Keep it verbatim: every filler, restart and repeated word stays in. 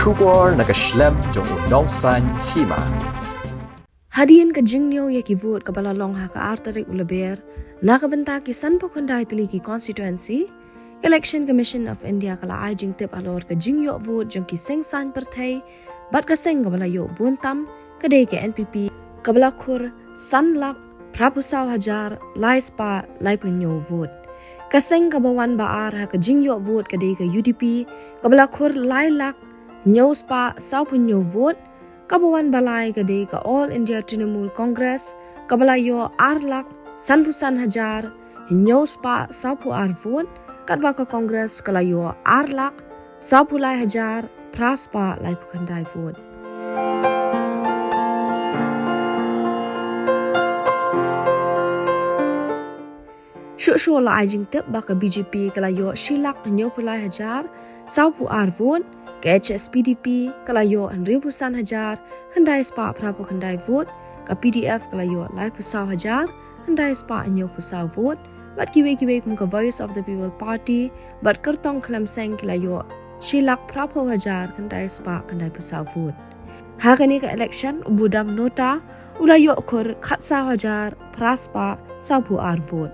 Khubor na ka shlem jong u nongsan hima. Hadien ka jingniew ïa ki vote kaba la long ha ka ar tarik u Lber, na ka bynta ki sanphew khyndai tylli ki constituency, ka Election Commission of India ka la ai jingtip halor ka jingïoh vote jong ki seng saiñ pyrthei bad ka seng kaba la ïoh bun tam, ka dei ka N P P, kaba la khur san lak phraphew saw hajar lai spah laiphew hynñiew vote. Ka seng kaba wan ba ar ha ka jingïoh vote ka dei ka U D P, kaba la khur lai lak hynñiew spah sawphew hynñiew vote. Kaba wan ba lai ka dei ka All India Trinamool Congress, kaba la ïoh ar lak sanphew san hajar hynñiew spah sawphew ar vote, katba ka Congress ka la ïoh ar lak sawphew lai hajar phra spah laiphew khyndai vote. Shuh shuh la ai jingtip ba ka B J P ka la ïoh shi lak hynñiewphew lai hajar sawphew ar vote, ka H S P D P ka la ïoh hynriewphew san hajar khyndai spah phraphew khyndai vote, ka P D F ka la ïoh laiphew saw hajar khyndai spah hynñiewphew saw vote, bad kiwei kiwei kum ka Voice of the People Party bad Kyrtong Khlem Seng ki la ïoh shi lak phraphew hajar khyndai spah khyndaiphew saw vote. Ha kane ka election u Budam Nohta u la ïoh khur khatsaw hajar phra spah sawphew ar vote.